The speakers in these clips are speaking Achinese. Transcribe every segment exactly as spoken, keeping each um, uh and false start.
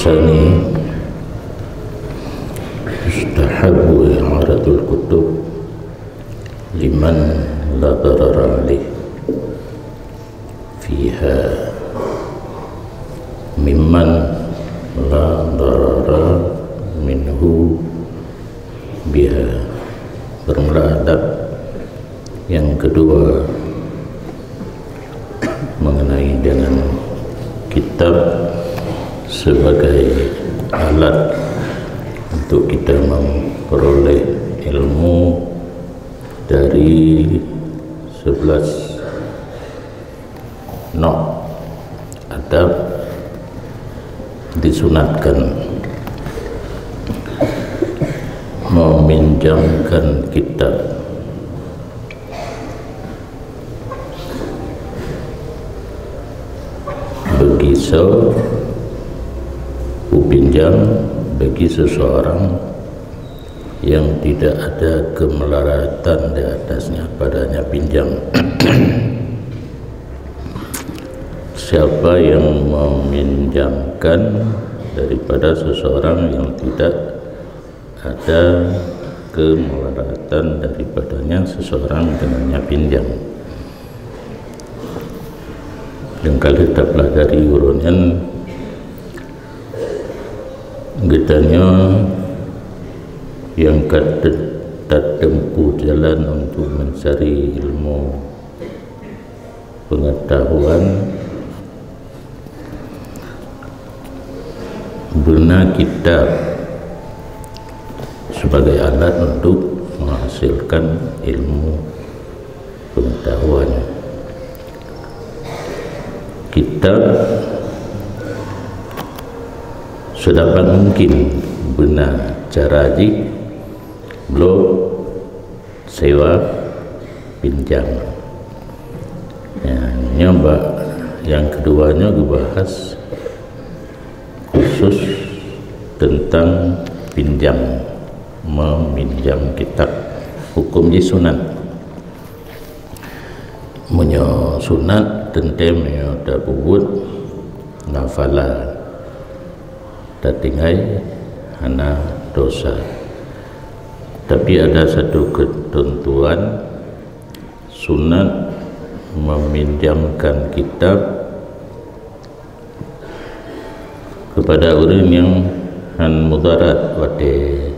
Tsani, yustahabbu i'aratul kutub liman la darara alaih fiha mimman la darara minhu biha. Bermula adab yang kedua mengenai dengan kitab sebagai alat untuk kita memperoleh ilmu dari sebelas nok adab disunatkan meminjamkan kitab bagi se-, pinjam bagi seseorang yang tidak ada kemelaratan di atasnya padanya pinjam. Siapa yang meminjamkan daripada seseorang yang tidak ada kemelaratan daripadanya seseorang dengannya pinjam. Dan kalau kita pelajari urut nyan, geutanyoe nyang ka te-, tatempuh jalan untuk mencari ilmu pengetahuan, beuna kitab sebagai alat untuk menghasilkan ilmu pengetahuan. Kitab sedapat mungkin beuna cara jih, bloe sewa pinjam. Ya, nyoe bak nyang kedua nyoe geubahas khusus tentang pinjam, meminjam kitab. Hukum jih sunat. Meunyoe sunat, teuntée meunyoe tapeubuet, nafala, tatinggai, hana dosa. Tapi ada satu ketentuan, sunat meminjamkan kitab kepada ureuëng nyang han mudarat watée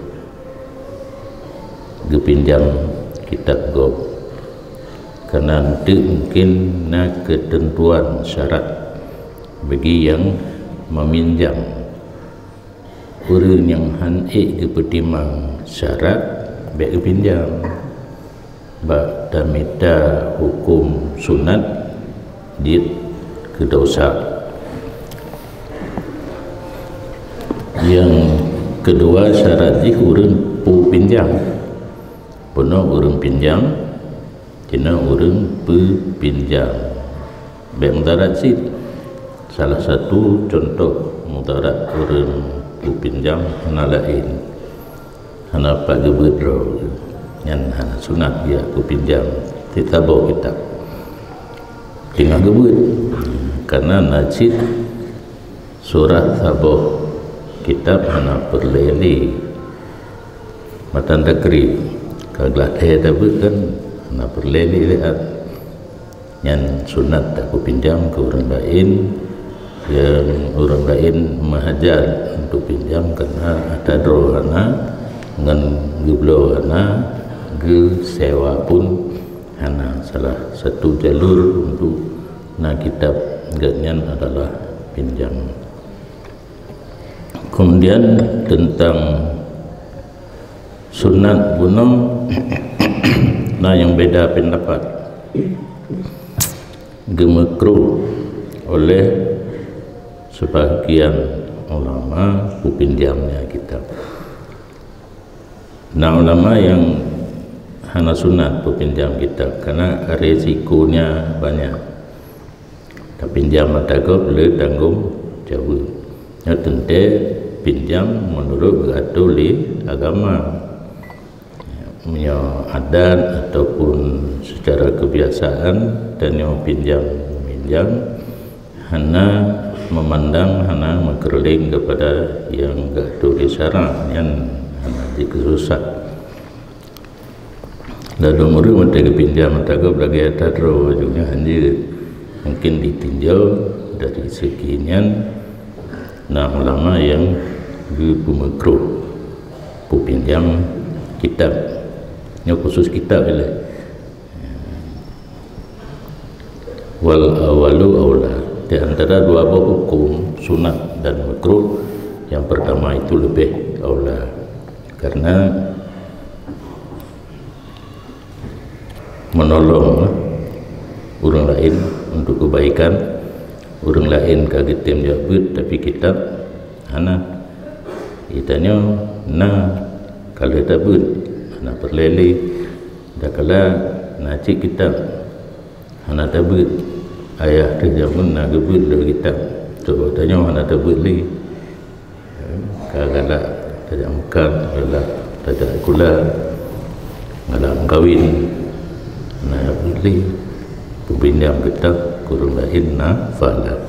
geupinjam kitab gob. Karena eunteuk mungkin na keuteuntuan syarat bagi nyang meminjam. Ureuëng nyang han ék geupeutimang syarat, bék geupinjam. Bak tamita huköm sunat jeuet keu desya. Nyang keudua, syarat jih ureuëng peupinjam. Peunoh ureuëng pinjam, jinoe ureuëng peupinjam. Bék mudarat cit. Salah satu contoh mudarat ureuëng peupinjam hana laén, hana pat geubeuet droe. Nyan hana sunat jih peupinjam. Cit saboh kitab. Teungoh geubeuet. Karena na cit surat saboh kitab hana peureulée lé. Matan takrib, ka glah lhée tabeuet kan, hana peureulée lé. Nyan sunat tapeupinjam keu ureuëng laén, nyang ureuëng laén meuhajat untuk pinjam, karena atra droe hana, ngon geubloe hana, geusewa pun hana. Salah satu jalur untuk na kitab gobnyan adalah pinjam. Kemudian tentang sunat bunoe, na nyang beda pendapat. Geumeukruh oleh sebahagian ulama peupinjamnya kitab. Na ulama nyang hana sunat peupinjam kitab karena resikonya banyak. Tapinjam atra gob le tanggong jaweueb. Nyoe teuntée pinjam meunurot geuatoe lé agama. Meunyoe adat ataupun secara kebiasaan, tanyoe pinjam-meminjam hana Memandang hana meukeureuling kepada nyang geuatur di syara, nyan hana jikeususah. Ladôm ureuëng watée geupinjam mata gob lagée ata droe, ujungnya hanjeuet. Mungkin ditinjau dari segi nyan, na ulama nyang geupeumeukruh peupinjam kitab. Nyoe khusus kitab ilée. Wal awalu aula. Di antara dua boh hukum, sunat dan makruh, yang pertama itu lebih aula. Karena menolong ureuëng laén untuk kebaikan, ureuëng laén ka geutem jak beuet, tapi kitab hana. Geutanyoe na ka lheueh tabeuet, hana peureulée lé. Dakala na cit kitab, hana tabeuet. Ayah teuh jameun na geubeuet lé kitab. Cok tanyoe hana tabeuet lé. Ka galak tajak meukat, galak tajak sikula, galak meukawen, na beuet lé. Peupinjam kitab keu ureuëng laén na pahala.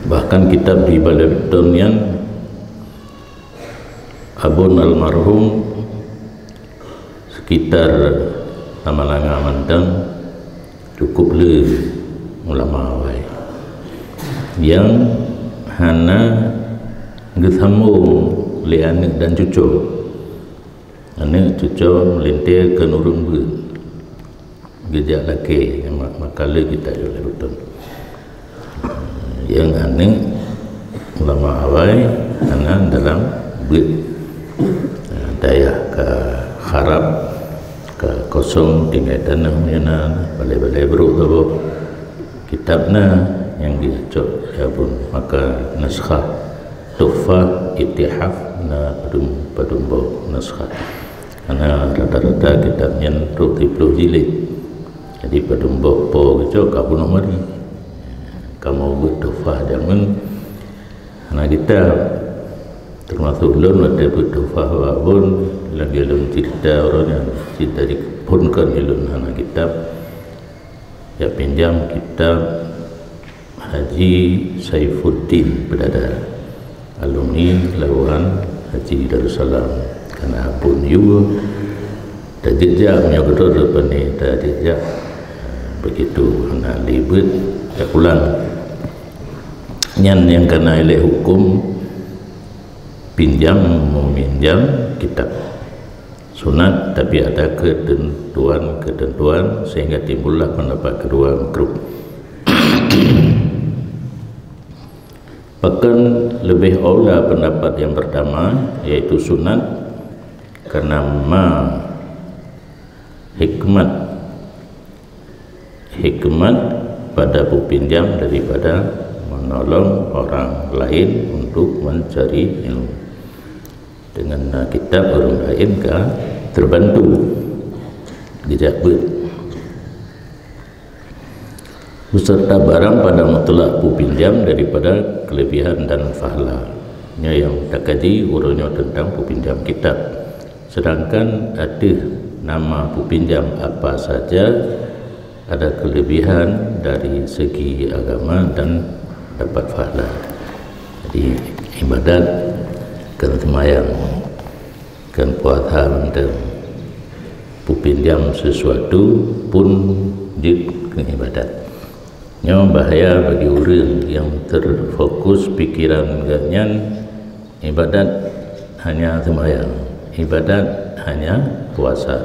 Bahkan kitab di balai beutôi nyan, Abon almarhum sekitar Samalanga mantong cukup le ulama awai nyang hana geusambong lé aneuëk dan cucoe. Aneuëk cucoe meulintée keu ureuëng beuet. Geujak lakée, ma-, maka lé geutanyoe lé beutôi. Nyang aneuëk ulama awai hana dalam beuet. Dayah ka kharab, ka kosong, tinggai tanoh nyang na, balai-balai brok saboh. Kitab na nyang geucok lé Abon, maka naskah Tuhfah, Ittihaf, na padum, padum boh naskah. Karena rata-rata kitab nyan trok siplôh jilid. Jadi padum boh po geucok ka peunoh mari. Kamoe beuet Tuhfah jameun hana kitab. Termasuk lôn watée beuet Tuhfah bak Abon, lagée lôn cerita uroe nyan, cerita jiphon kon lôn hana kitab. Jak pinjam kitab Haji Saifuddin Peudada, alumni Labuhan Haji Darussalam. Karena Abon yue tajak-jak, meunyoe keudroe depan ni tajak-jak, begitu hana lé beuet jak pulang. Nyan nyang kana ilée hukum pinjam meminjam kitab. Sunat, tapi ada ketentuan-ketentuan sehingga timbullah pendapat kedua makruh. Bahkan lebih aula pendapat yang pertama, yaitu sunat, karena ma hikmat, hikmat pada peupinjam daripada menolong orang lain untuk mencari ilmu. Dengan na kitab ureuëng laén ka terbantu geujak beuet. Beserta barang pada mutlak peupinjam daripada kelebihan dan pahala. Nyoe nyang takaji uroe nyoe tentang peupinjam kitab. Sedangkan ateueh nama peupinjam apa saja ada kelebihan dari segi agama dan dapat pahala. Jadi ibadat kan seumayang, kan puasa mantong. Peupinjam sesuatu pun jeuet keu ibadat. Nyoe bahaya bagi ureuëng nyang terfokus pikiran geuhnyan ibadat hanya seumayang, ibadat hanya puasa.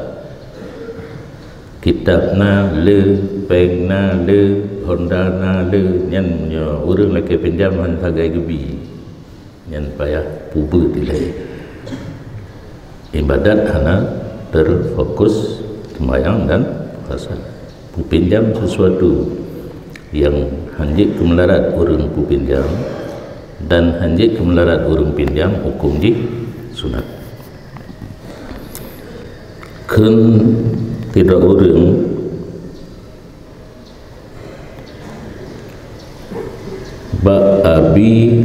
Kitab na le, péng na le, honda na le, nyan nyoe ureuëng lakée pinjam han sagai geubi. Nyan payah peubeuet ilée. Ibadat hana terfokus seumayang dan puasa. Peupinjam sesuatu nyang han jeuet keu meularat ureuëng peupinjam dan han jeuet keu meularat ureuëng pinjam, huköm jih sunat. Kheun sidroe ureuëng bak Abi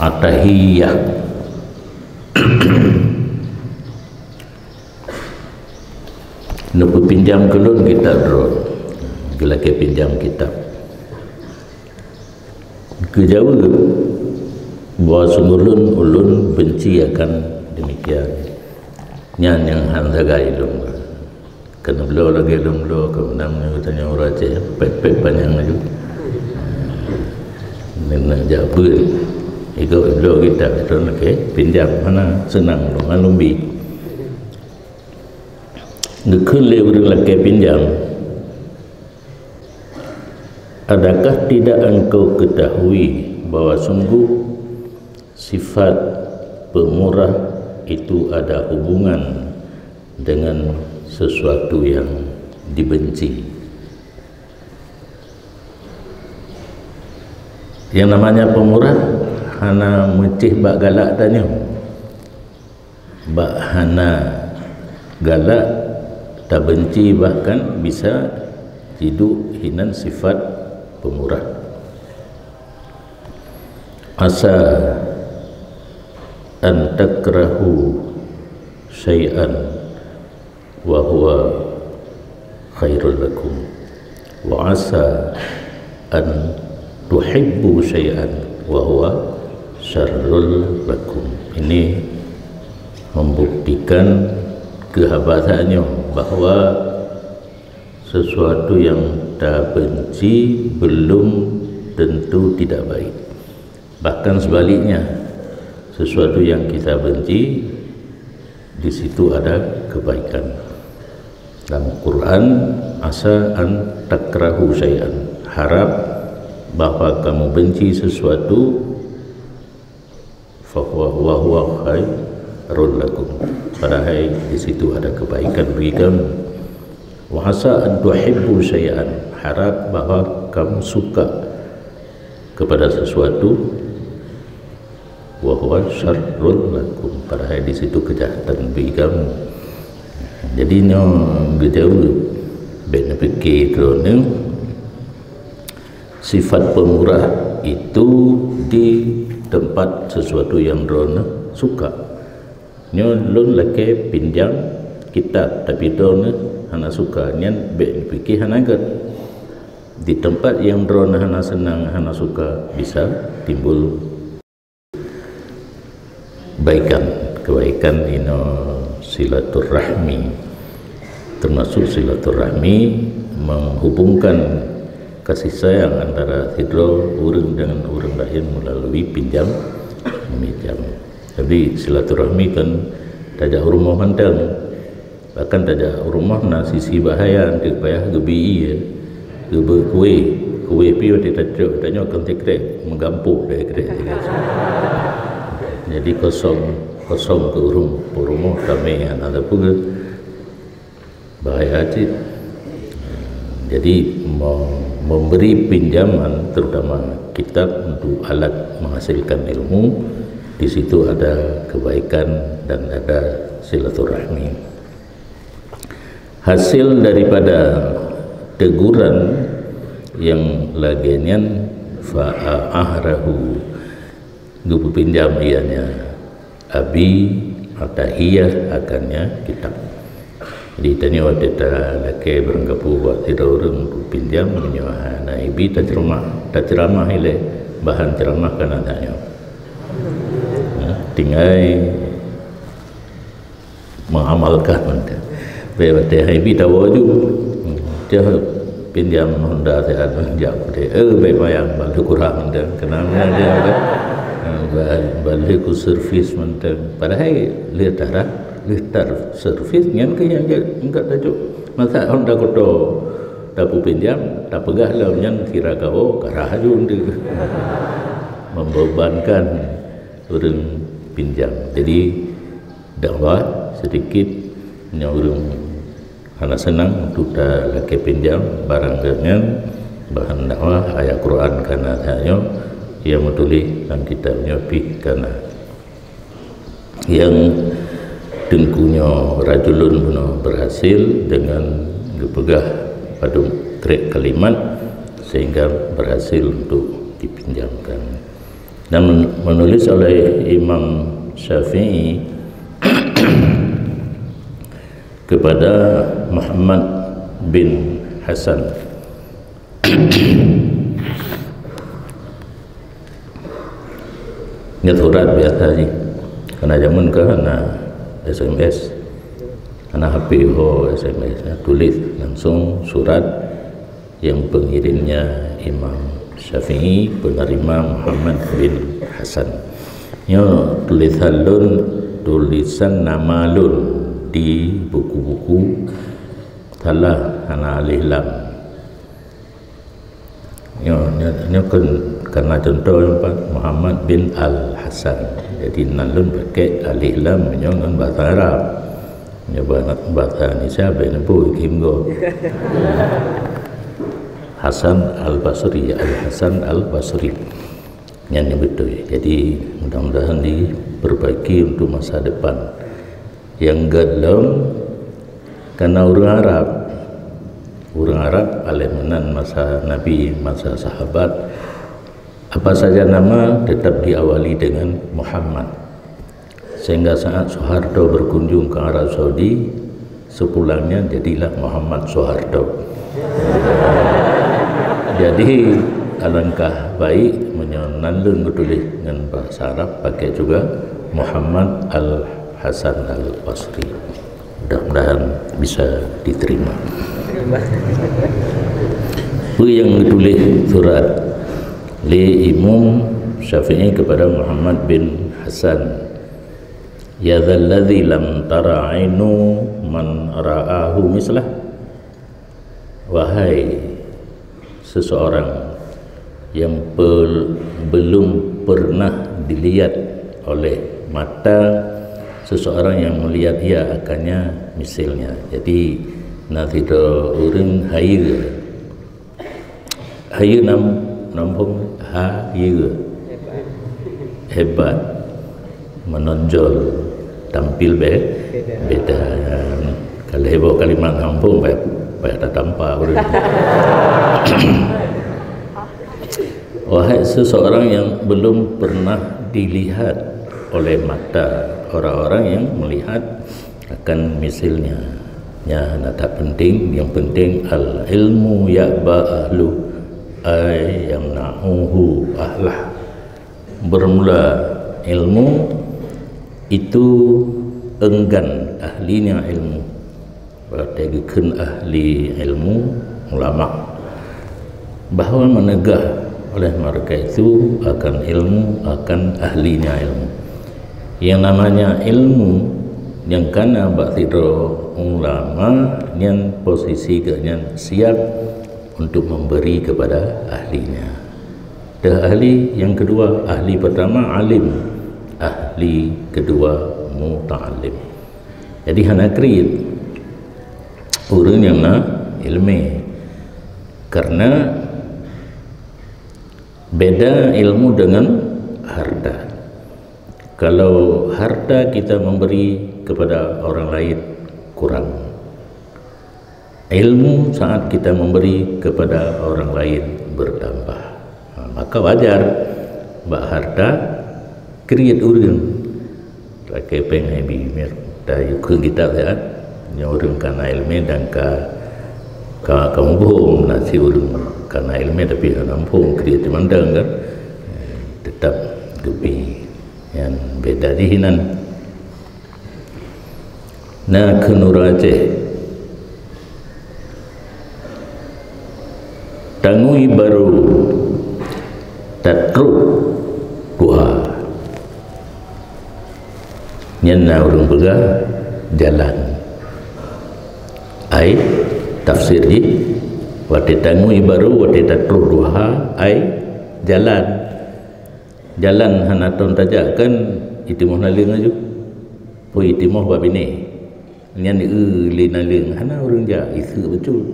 Atahiyah. Neupeupinjam keu lôn kitab droe, geulakée pinjam kitab. Geujaweueb bahwa sunggoh lôn, ulôn benci akan demikian. Nyan nyang hana sagai lôn. Keuneubloe lagèe lôn bloe, keu meunang nyoe tanyoe ureueng Aceh, pèt-pèt panyang laju. Neuneuh jak beuet. Igoe bloe gita, beutôi, oke, pinjam, hana seunang lôn, hana lôn bi. Geukheun lé ureueng lakèe pinjam, "Adakah tidak engkau ketahui bahwa sungguh sifat pemurah itu ada hubungan dengan sesuatu yang dibenci?" Yang namanya pemurah hana meucéh bak galak tanyoe. Bak hana galak, tabenci, bahkan bisa jiduek hinan sifat pemurah. "Asa an takrahu syai'an wa huwa khairul lakum. Wa asa an tuhibbu syai'an wa huwa syarrul lakum." Ini membuktikan keu haba nyoe bahwa sesuatu yang tabenci belum tentu tidak baik. Bahkan sebaliknya, sesuatu yang kita benci, di situ ada kebaikan. Dalam Quran, "Asa an takrahu syai'an." Harap bahwa kamu benci sesuatu, "fahuwa, wa huwa khairul lakum." Padahai di situ ada kebaikan bagi kamu. "Wa asa an tuhibbu syai'an." Harap bahwa kamu suka kepada sesuatu, "wa huwa syarrul lakum." Padahai di situ kejahatan bagi kamu. Jadi nyoe geujaweueb, bèk neupike droeneuh, sifat pemurah itu di tempat sesuatu yang droeneuh suka. Nyoe lôn lakèe pinjam kitab, tapi droeneuh hana suka, nyan bèk neupike hana gèt. Di tempat yang droeneuh hana seunang, hana suka, bisa timbul baikan, kebaikan inoe silaturahmi. Termasuk silaturahmi menghubungkan kasih sayang antara sidroe ureueng dengan ureueng laén melalui pinjam meminjam. Jadi silaturahmi kan tajak u rumoh mantong. Bahkan tajak u rumoh na sisi bahaya, eunteuk payah geubi ie, geubeuet kueh. Kueh pih watèe tacok tanyoe kon sikrek, meugampôh lé krek. Jadi kosong, kosong keu ureueng peurumoh tamè hana sapeue, bahaya cit. Jadi me-, memberi pinjaman, terutama kitab, untuk alat menghasilkan ilmu, di situ ada kebaikan dan ada silaturahmi. Hasil daripada teguran yang lagèe nyan, fa'a'arahu, geupeupinjam ianya abi atahiyah akannya kitab. Jadi tanyoe watèe talakèe barangkapeue bak sidroe ureueng peupinjam, meunyoe hana ibi taceuramah, taceuramah ilèe, bahan ceuramah ka na tanyoe. Nah, tinggai mengamalkan mantong. Bèk watèe hai bi tawoe ju. Cah pinjam Honda siat jak udeh. Eh, bèk payah, ban lheueh kurang mantong. Kenapa dia kan? Ban, ban lheueh kuservis mantong. Padahai lheueh tarah, lheueh tar servis nyan keuh nyang enggak tajok. Masa Honda kuto tapupinjam, tapeugah lom nyan sira kawoe, karah ju mantong. Membebankan ureueng pinjam. Jadi, dakwah sedikit, nyoe ureueng hana seunang untuk talakèe pinjam barang geuh nyan, bahan dakwah, ayat Quran ka na tanyoe, nyang meutuléh lam kitab nyoe pih ka na. Nyang teungku nyoe rajulun bunoe berhasil dengan geupeugah padum krek kalimat sehingga berhasil untuk dipinjamkan. Dan menulis oleh Imam Syafi'i kepada Muhammad bin Hasan. Nyan surat biasa jih. Karena zaman ka hana S M S. Hana H P ho S M S, ya. Tulis langsung surat yang pengirimnya Imam Syafi'i, penerima Muhammad bin Hasan. Nyoe tulisan lôn, tulisan nama lôn di buku-buku, salah, hana alif lam. Nyoe, nyoe, nyoe kan karena contoh nyoe pat Muhammad bin Al Hasan. Jadi nan lôn pakai alif lam nyoe ngon bahasa Arab. Nyoe ba-, bahasa Indonesia bèk neupeu ikim gob. Hasan Al Basri, Al Hasan Al Basri. Nyan nyang beutôi. Jadi mudah-mudahan diperbaiki untuk masa depan. Nyang gèt lom, karena ureueng Arab, ureueng Arab alèh meunan masa Nabi, masa sahabat, apa saja nama tetap diawali dengan Muhammad. Sehingga saat Soeharto berkunjung ke Arab Saudi, sepulangnya jadilah Muhammad Soeharto. Jadi alangkah baik meunyoe nan lôn geutuléh ngon bahasa Arab, pakai juga Muhammad Al Hasan Al Basri. Mudah-mudahan bisa diterima. Peue nyang geutuléh surat lé Imam Syafi'i kepada Muhammad bin Hasan? Ya dzalladzi lam tara ainu man ra'ahu mislah. Wahai seseorang yang pel-, belum pernah dilihat oleh mata seseorang yang melihat ia akannya misilnya. Jadi, na sidroe ureueng hayeue. Hayeue nam-, nam phôn hayeue. Hebat. Menonjol, tampil be-, beda. Kalau heboh kalimat kampung, payah, payah tatampa ureueng. Wahai seseorang yang belum pernah dilihat oleh mata orang-orang yang melihat akan misilnya. Nyan hana that penting, yang penting al ilmu ya'ba ahlu ay yamna'uhu ahlah. Bermula ilmu itu enggan ahlinya ilmu. Berarti geukheun ahli ilmu, ulama, bahwa meunegah oleh mereka itu akan ilmu, akan ahlinya ilmu. Yang namanya ilmu nyang kana bak sidroe ulama nyan posisi geuh nyan siap untuk memberi kepada ahlinya. Teuh ahli, yang kedua, ahli pertama alim, ahli kedua muta'allim. Jadi hana kriet ureueng nyang na ileumèe. Karena beda ilmu dengan harta. Kalau harta kita memberi kepada orang lain, kurang. Ilmu saat kita memberi kepada orang lain bertambah. Ha, maka wajar bak harta kriet ureueng. Lakèe pèng hai bi mir. Tayue keu kitab siat. Nyoe ureueng kana ileumèe dan ka, ka, ka muphom, na si ureueng kana ileumèe tapi hana muphom, kriet teumantong kan. Eh, tetap geubi. Nyan beda jih inan. Na kheun ureueng Aceh, tangui barô tatrok tuha. Nyan na ureueng peugah jalan. Ai tafsir jih, watèe tangui barô, watèe tatrok tuha, ai jalan. Jalan hana ton tajak kan itimoh naleueng laju. Peue itimoh bak binéh. Nyan eu lé naleueng hana ureueng jak, iseuk bacut.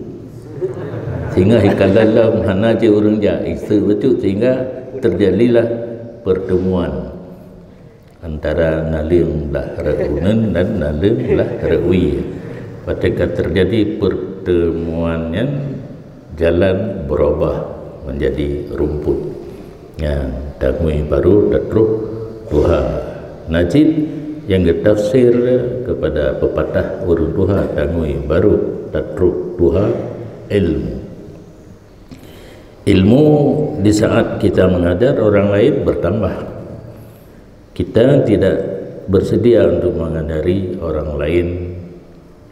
Sehingga hikala lom hana cit ureueng jak, iseuk bacut, sehingga terjadilah pertemuan antara naleueng blah rot uneun dan naleueng blah rot wie. Watèe ka terjadi pertemuan nyan, jalan berubah menjadi rumput. Nyan, tangui barô tatrok tuha. Na cit nyang geutafsir kepada pepatah ureueng tuha, tangui barô tatrok tuha, ilmu. Ilmu di saat kita mengajar orang lain bertambah. Kita tidak bersedia untuk mengajari orang lain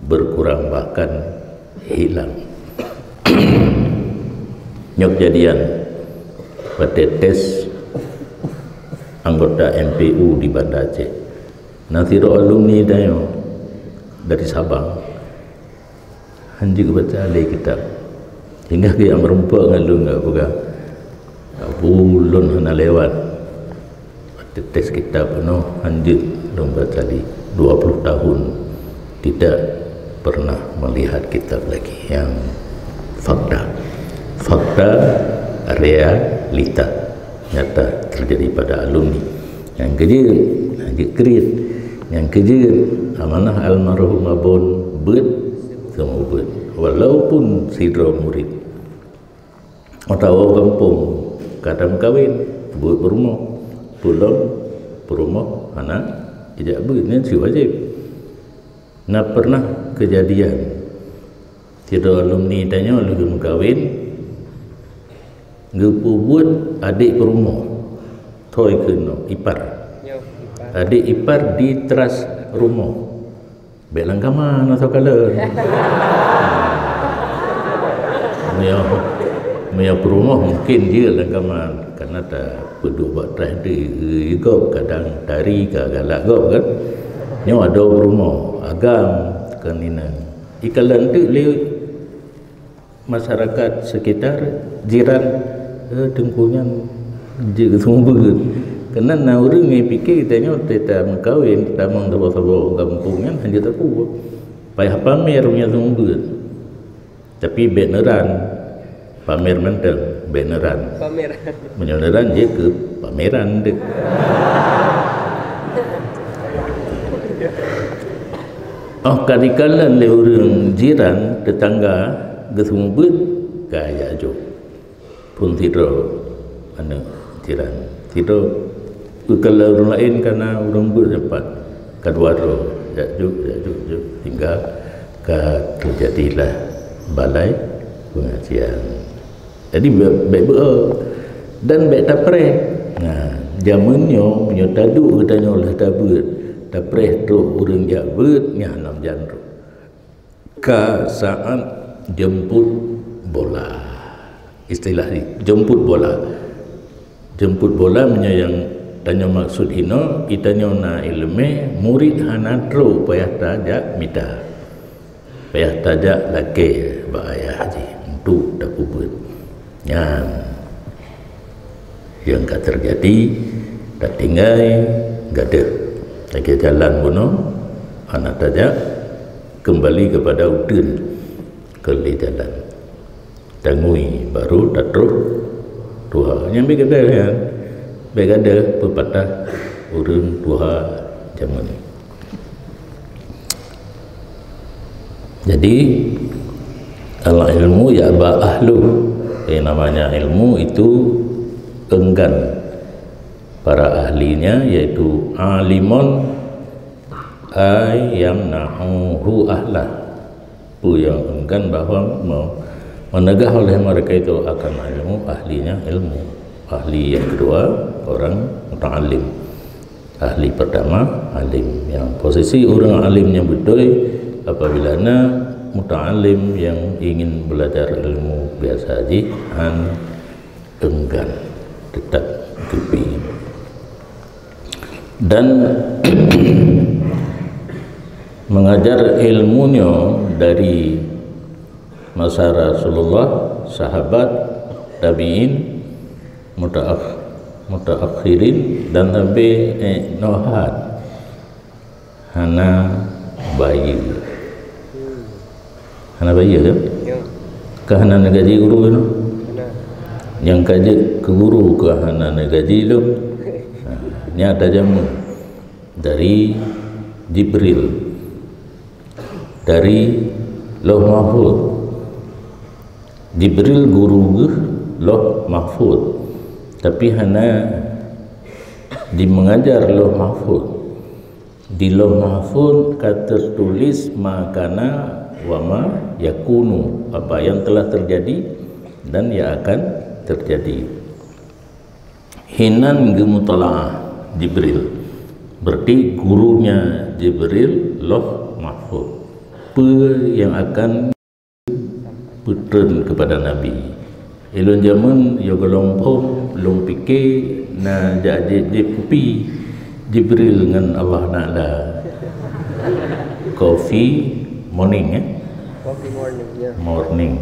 berkurang, bahkan hilang. Nyoe kejadian watée tes anggota M P U di Banda Aceh. Na sidroe alumni tanyoe dari Sabang, hanjeuet baca lé kitab. Hingga geujak meurumpok ngon lôn, geupeugah, "Abu, lôn hana lewat tes kitab nyoe, hanjeuet lôn baca lé. Dua puluh tahun tidak pernah melihat kitab lagi." Nyang fakta. Fakta, realita nyata terjadi pada alumni. Nyang keujeuet, hanjeuet kriet. Nyang keujeuet, amanah almarhum Abon beuet seumeubeuet, walaupun sidroe murit. Atawa gampông ka tameukawen, beuet peurumoh, peulom peurumoh hana ijak beuet, nyan si wajéb. Na pernah keujadian, sidroe alumni tanyoe lagée meukawen, geupeubuet adék peurumoh, thoi keunoe ipar. Adék ipar di teras rumoh. Bék langkaman atau kalon. Meunyoe, meunyoe peurumoh mungkin jeuet langkaman, karena tapeuduek bak traih di gob, kadang tari ka galak gob kan. Nyoe adoe peurumoh, agam kan inong. Ikalon teuk lé masyarakat sekitar, jiran, eh, teungku nyan jeuet geuseumeubeuet. Keunan na ureuëng nyang pike tanyoe teuta meukawen, tamong saboh-saboh gampông nyan hana takue. Payah pamer meunyoe seumeubeuet. Tapi bék neuran, pamer mantong, bék neuran. Pamer. Meunyoe neuran jeuet keu pameran deh. Oh, ka dikalon lé ureuëng jiran, teutangga, geuseumeubeuet, ka jak jok. Phon sidroe aneuëk jiran. Sidroe geukalon ureuëng laén ka na ureuëng beuet teumpat. Ka dua droe, jak jok, jak jok, jok. Sehingga ka teujadilah balai pengajian. Jadi, bék, bék beu-, dan bék tapreh. Nah, jameun nyoe, meunyoe taduek geutanyoe lheueh tabeuet, tapreh trok ureuëng jak beuet, nyan lam jan rot. Ka saat jemput bola. Istilah ni, jemput bola. Jemput bola meunyoe nyang tanyoe maksud hinoe, geutanyoe na iéleumé, murit hana trok payah tajak mita. Payah tajak lakée bak ayah jih untuk tapeubuet. Nyan nyang ka teujadi, tatinggai gadeuh. Lagée jalan bunoe, hana tajak, keumbali keupada uteuen keu lé jalan. Tangui baru tatroh tuha. Nyang bit gadeuh nyan, bit gadeuh peupatah ureuëng tuha jameun. Jadi, al-ilmu ya'ba ahlu. Yang namanya ilmu itu enggan para ahlinya, yaitu alimun ay yamna'uhu ahlah. Peue nyang enggan bahwa me-, meunegah oleh mereka itu akan ilmu, ahlinya ilmu. Ahli yang kedua, orang muta'allim. Ahli pertama, alim. Yang posisi orang alim yang beutôi, apabila na muta'allim yang ingin belajar ilmu biasa jih, han enggan, tetap geupeuingat. Dan mengajar ilmu nyoe dari masa Rasulullah, sahabat, tabi'in, mutaakh-, mutaakhirin, dan sampai, eh, nohat. Hana bayeue. Hana bayeue kan? Ya. Ka hana neugaji guru nyoe? Hana. Nyang ka jeuet keu guru ka hana neugaji lom. Ha, nyan tajameun dari Jibril. Dari Lauh Mahfuz. Jibril guru geuh Lauh Mahfuz. Tapi hana jimeungajar Lauh Mahfuz. Di Lauh Mahfuz ka teutulis ma kana wa ma yakunu, apa yang telah terjadi dan yang akan terjadi. Hinan geumutalaah Jibril. Berarti gurunya Jibril Lauh Mahfuz. Peue yang akan peutreun kepada Nabi? Ilôn jameun yo golom phom, lôn pike na jak jieb-jieb kupi Jibril ngon Allah Taala. Coffee morning, eh? Coffee morning, ya. Morning.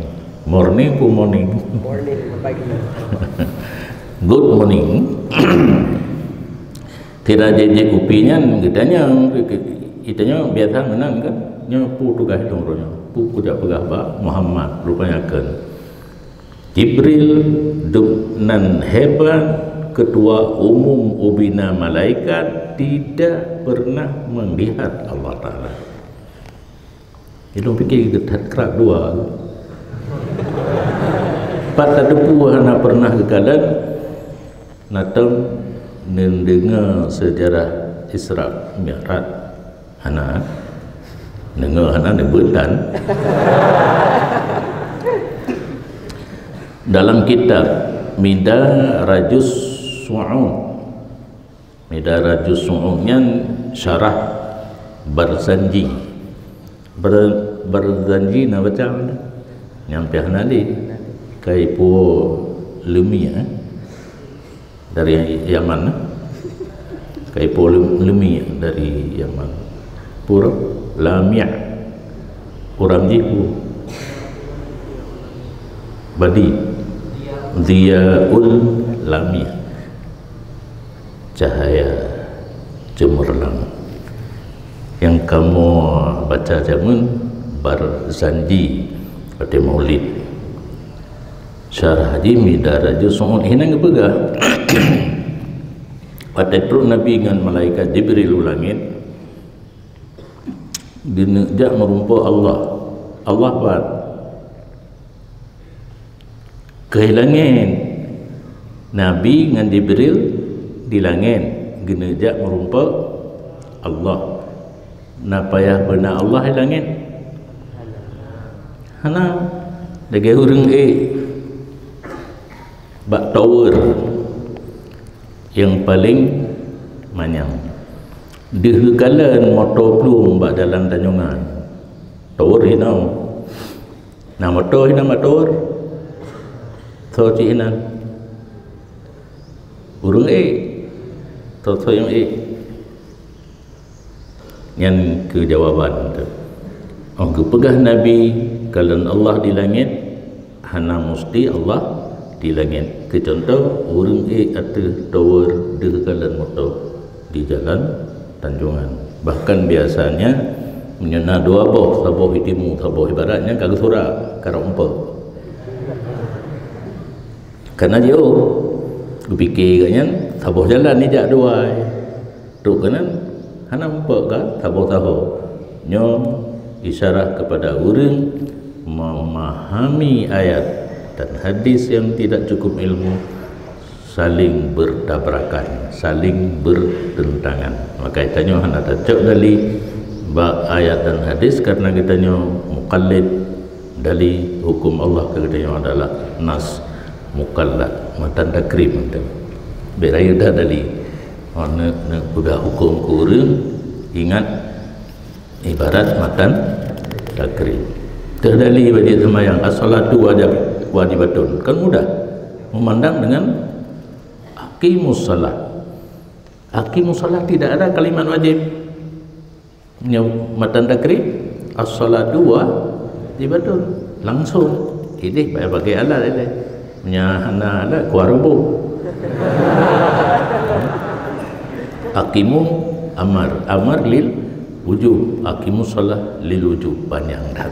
Morning pun morning. Morning, pagi. Good morning. Kira jijak kupi nyan, geutanyong, geutanyong biasa meunan kan? Nyoe peue tugaih lôn uroe nyoe? Peue kujak peugah bak Muhammad? Rupanya kheun, Jibril, dum nan hebat, ketua umum ubena malaikat, tidak pernah melihat Allah Taala. Ilôn pike geuthat krak dua. Pat tateupeue hana pernah geukalon, na tom neudeungoe sejarah Isra Mi'raj. Hana. Deungoe hana, neubeuet tan. Dalam kitab Midarajus Su'ud, Midarajus Su'ud nyan syarah Barzanji. Bar-, Barzanji na baca mana? Nyang piah na di Kaipo Lumi, eh? Dari Yaman, eh? Kaipo Lum-, Lumi dari Yaman. Pura Lamia. Urang jiku. Badi. Ziaul Lamia. Cahaya cemerlang. Nyang kamoe baca jameun Barzanji watée Maulid. Syarah jih Midarajus Su'ud hinan geupeugah. Watée trok Nabi ngon malaikat Jibril u langét, geuneuk jak meurumpok Allah. Allah pat? Keu langét. Nabi ngon Jibril di langét, geuneuk jak meurumpok Allah. Na payah beuna Allah di langét? Hana. Lagée ureuëng ék bak tower nyang paleng manyang. Deuh geukalon moto plueng bak jalan Tanjongan. Tower hinoe. Na moto hinan bak tower? Tho cit hinan. Ureuëng ék. Tho-tho nyang ék. Nyan keuh jawaban teuh. Oh, geupeugah Nabi, kalon Allah di langét, hana musti Allah di langét. Keu cuntoh, ureuëng ék ateueh tower deuh kalon moto di jalan Tanjongan. Bahkan biasanya, meunyoe na dua boh, saboh di timu, saboh di barat, nyan ka geusurak, karap umpok. Kana jiôh, geupike gobnyan, saboh jalan ijak dua. Trok keunan, hana muphom ka saboh-saboh. Nyoe isyarah kepada ureuëng memahami ayat dan hadis yang tidak cukup ilmu, saling bertabrakan, saling bertentangan. Maka geutanyoe hana tacok dali bak ayat dan hadis karena geutanyoe mukallid, dali hukum Allah keu geutanyoe adalah nas, mukallad, matan takrib mantong. Bèk rayeuk that dali. Oh, neuk, neuk peugah huköm keu ureuëng, ingat ibarat matan takrib. Teuh dali bak jeuet seumayang, as-salatu wajib, wajibatun. Kan mudah. Memandang dengan aqimus shalah. Aqimus shalah tidak ada kalimat wajib. Nyoe matan takrib, as-salatu wajibatun. Langsung. Idéh bak-, bak alat idéh. Meunyo hana alat, kuah ruboh. Aqimu amar. Amar lil wujub. Aqimus shalah lil wujub. Panyang that.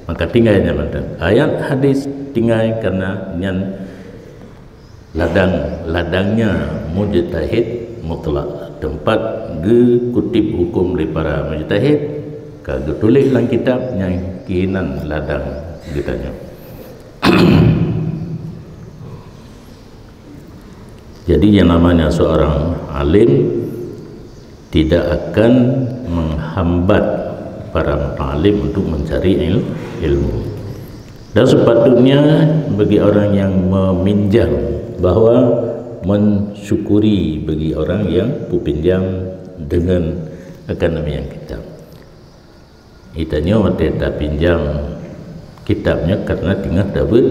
Maka tinggai nyan mantong. Ayat hadis tinggai karena nyan ladang, ladangnya mujtahid mutlak, tempat geukutip huköm lé para mujtahid, ka geutuléh lam kitab nyang keunan ladang geutanyoe. Jadi, yang namanya seorang alim tidak akan menghambat para muta'alim untuk mencari il-, ilmu. Dan sepatutnya bagi orang yang meminjam, bahwa mensyukuri bagi orang yang peupinjam dengan akademi nyang kitab. Geutanyoe watée tapinjam kitab nyoe karena teungoh tabeuet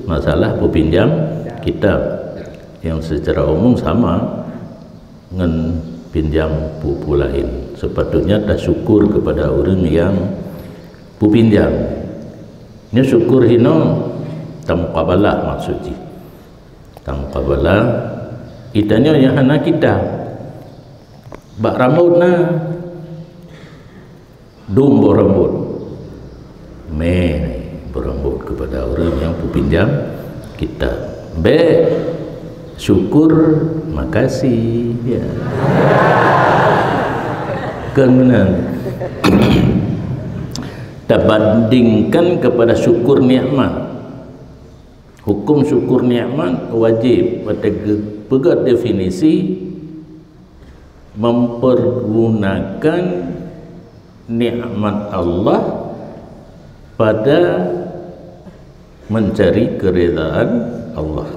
masalah peupinjam kitab yang secara umum sama ngon pinjam buku lain. Sepatutnya tasyukur kepada ureuëng yang peupinjam. Nyoe syukur hinoe tamukabalah maksud jih. Tamukabalah, geutanyoe nyang hana kitab. Bak rambot na, dum boh rambot. Mé boh rambot kepada ureuëng nyang peupinjam kitab. Bék syukur makasih. Ya. Kan benar. Tabandingkan kepada syukur nikmat. Hukum syukur nikmat wajib watée geupeugah definisi mempergunakan nikmat Allah pada mencari keridhaan Allah.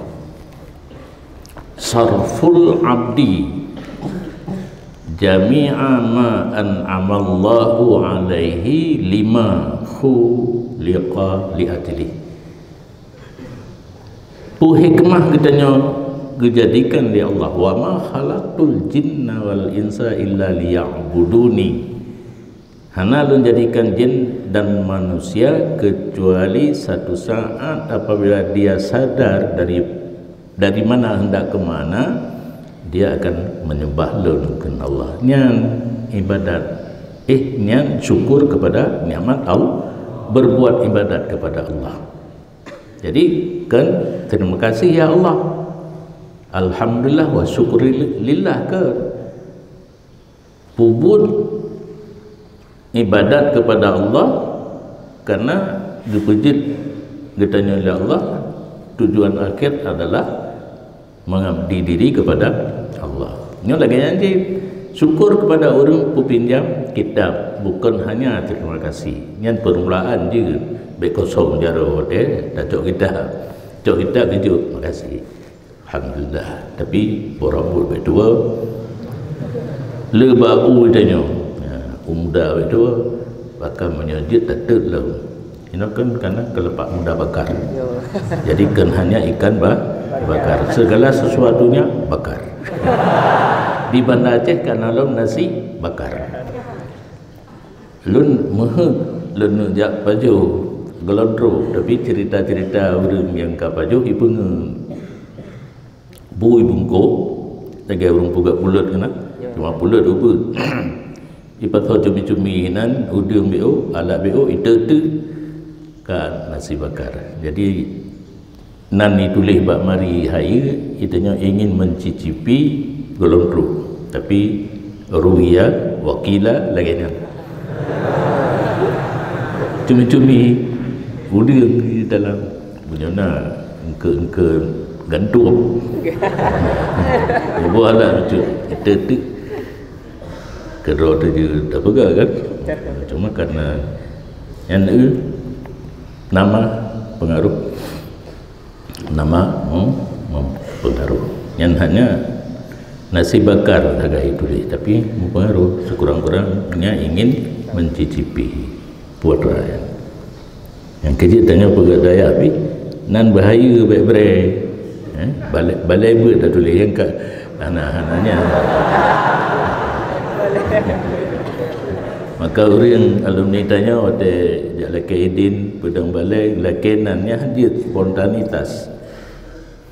Sarful abdi jami'a ma an'amallahu alaihi lima khuliqa li ajlih. Peue hikmah geutanyoe geujadikan lé Allah, "Wa ma khalaqtul jinna wal insa illa liya'buduni." Hana lôn jadikan jin dan manusia kecuali satu saat apabila dia sadar dari, dari mana hendak ke mana, dia akan menyembah lôn, kheun Allah. Nyan ibadat, eh, nyan syukur kepada nikmat Allah, berbuat ibadat kepada Allah. Jadi, kan, terima kasih ya Allah. Alhamdulillah wa syukurillah, kan. Peubuet ibadat kepada Allah karena geupeujeuet geutanyoe lé Allah, tujuan akhir adalah mengabdi diri kepada Allah. Nyoe lagée nyan jih, syukur kepada ureuëng peupinjam kitab, bukan hanya terima kasih. Nyan permulaan jih, bék kosong jaroe teuh, tacok kitab. Cok kitab keujeuet, makasih. Alhamdulillah. Tapi boh rambot bék tuwo. Le bak u tanyoe. Ha, u muda bék tuwo. Bahkan meunyoe jeuet tateuk lom. Inoe kan kana keulepak muda bakar. Jadi kan hanya ikan ba-, bakar. Segala sesuatunya bakar. Di Banda Aceh kana lom nasi bakar. Lôn meuheuet lôn neujak pajoh Geulon Trok, tapi cerita-cerita ureuëng nyang ka pajoh ipeungeut. Bu ibungkôh, lagée ureuëng peugah pulet keunan, cuma pulet ubeuet. Ipasoe cumi-cumi nan, udeueng B O, alat B O, iteuk-teuk ka nasi bakar. Jadi, nan ituléh bak mari hayeue, geutanyoe ingin mencicipi Geulon Trok. Tapi, ruwiya, wa qila, lagée nyan. Cumi-cumi, udeueng di dalam. Meunyoe na engke-engke gantung. Ibu alat lucu. Kita tu kedua tu je tak pegang kan. Cuma karena nyan, eh, nama pengaruh. Nama, hmm, mempengaruh. Nyan hanya nasi bakar sagai tuléh, tapi mempengaruh. Sekurang-kurangnya ingin mencicipi. Putra nyan. Nyang keujeuet tanyoe peugah dayah pih, nan bahaya bék bré. Eh, balai, balai beuet tatuléh nyang ka hana-hana nyan. Maka ureuëng alumni tanyoe watée jak lakée idin peudong balai, lakée nan nyan jeuet spontanitas.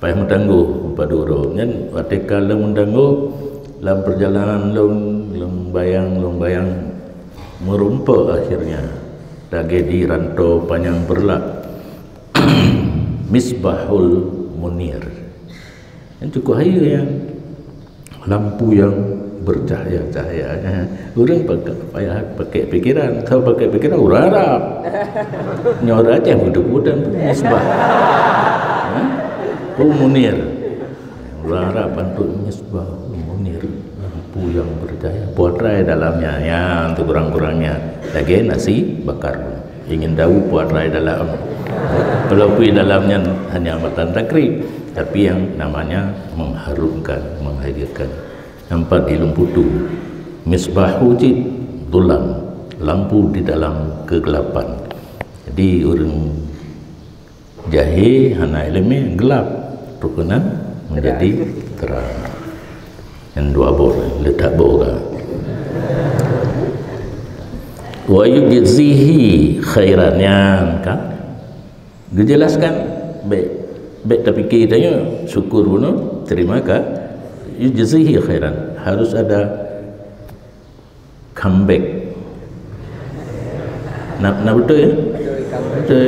Paih meutanggoh padub uroe nyan, watée ka lôn meutanggoh, lam peurjalanan lôn, lôn bayang, lôn bayang, meurumpok akhirnya, lagée di Rantau Panyang Beurlak, Misbahul Munir. Nyan cukup hayeue nyan. Lampu yang bercahaya-cahaya. Ureuëng pake, payah pakai pikiran. Tahu pakai pikiran, ureuëng Arab. Nyoe ureuëng Aceh beutôi-beutôi misbah. Ha? Peue munir. Ureuëng Arab bantuk misbah, munir. Lampu yang bercahaya. Puat rai dalamnya. Ya, untuk kurang-kurangnya. Lagée nasi bakar. Ingin tahu puat rai dalam. Walaupun dalamnya hanya matan takrib, tapi yang namanya mengharumkan, menghadirkan. Nampak di Lôn Putu. Misbahu cit dhulam, lampu di dalam kegelapan. Jadi, ureuëng jahé hana iéleumé, gelap, rukeunan menjadi terang. Yang dua boh, letak boh ka. Wa yujzihi khairan, nyan kan? Dijelaskan, baik, baik terfikir tanya, syukur bunoe, terima ka. Yujzihi khairan. Harus ada comeback. Nak, nak betul ya? Betul,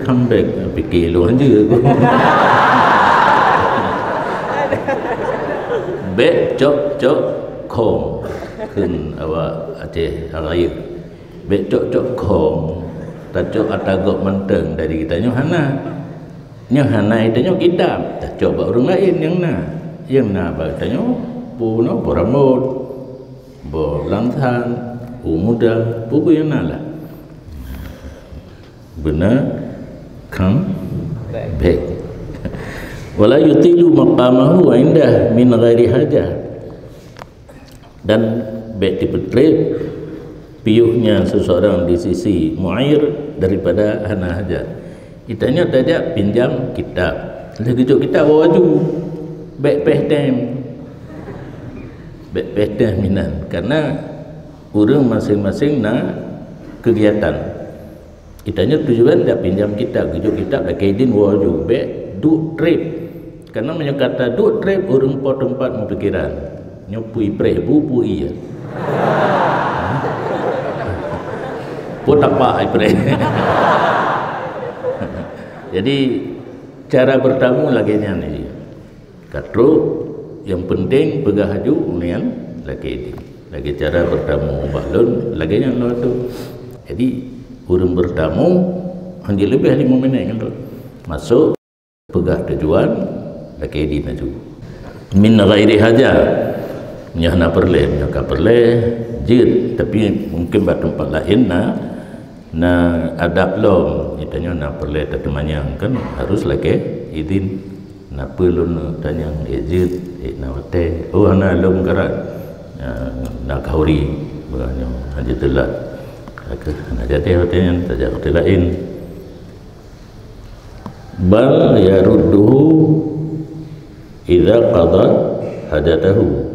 comeback. Fikir lu aja aku. Bek cok cok kong. Kheun awak Aceh Raya. Bek cok cok kong. Tacok ata gob mantong dari kita nyoe hana. Nyoe hana, tanyoe kitab, tacok bak ureuëng laén nyang na. Nyang na bak tanyoe, pu noe, boh rambot, boh lam than, u muda, peue-peue nyang na lah. Beuna come back. Wala yutilu maqamahu indah min ghairi hajah. Dan bek dipeutreb piôhnya seseorang di sisi mu'ir daripada hana hajat. Itanyoe tajak pinjam kitab. Lheueh geujok kitab, bawa laju. Bek péh tem. Bek péh tem inan. Karena ureuëng masing-masing na kegiatan. Itanyoe tujuan jak pinjam kitab, geujok kitab lakée idin, bawa laju. Bek duek treb. Karena meunyoe ka taduek treb, ureuëng po teumpat meupikiran. Nyoe peue ipreh, bu peue ie. Peue tapak ipreh. Jadi, cara bertamu lagée nyan jih. Ka trok, nyang penting peugah laju, uneuen lakée idin. Lagée cara bertamu bak lôn, lagée nyan lôn tu. Jadi, ureuëng bertamu, hanya leubeh lima minit ngon lôn. Masuk, peugah tujuan, lakée idin laju. Min ghairi hajah, nyoe hana peureulée, nyoe ka peureulée, jeuet, tapi mungkin bak teumpat laén na, na adab lom, itanyoe na peureulée tateumanyong kan, harus lakée idin. Na peue lôn tanyong, eh, jeuet, eh, na watée, oh, hana lôn garat, na, na khauri, bah nyoe hana teulat. Ka hana jadi watée nyan, tajak watée laén. Bal yarudduhu idza qada hajatahu.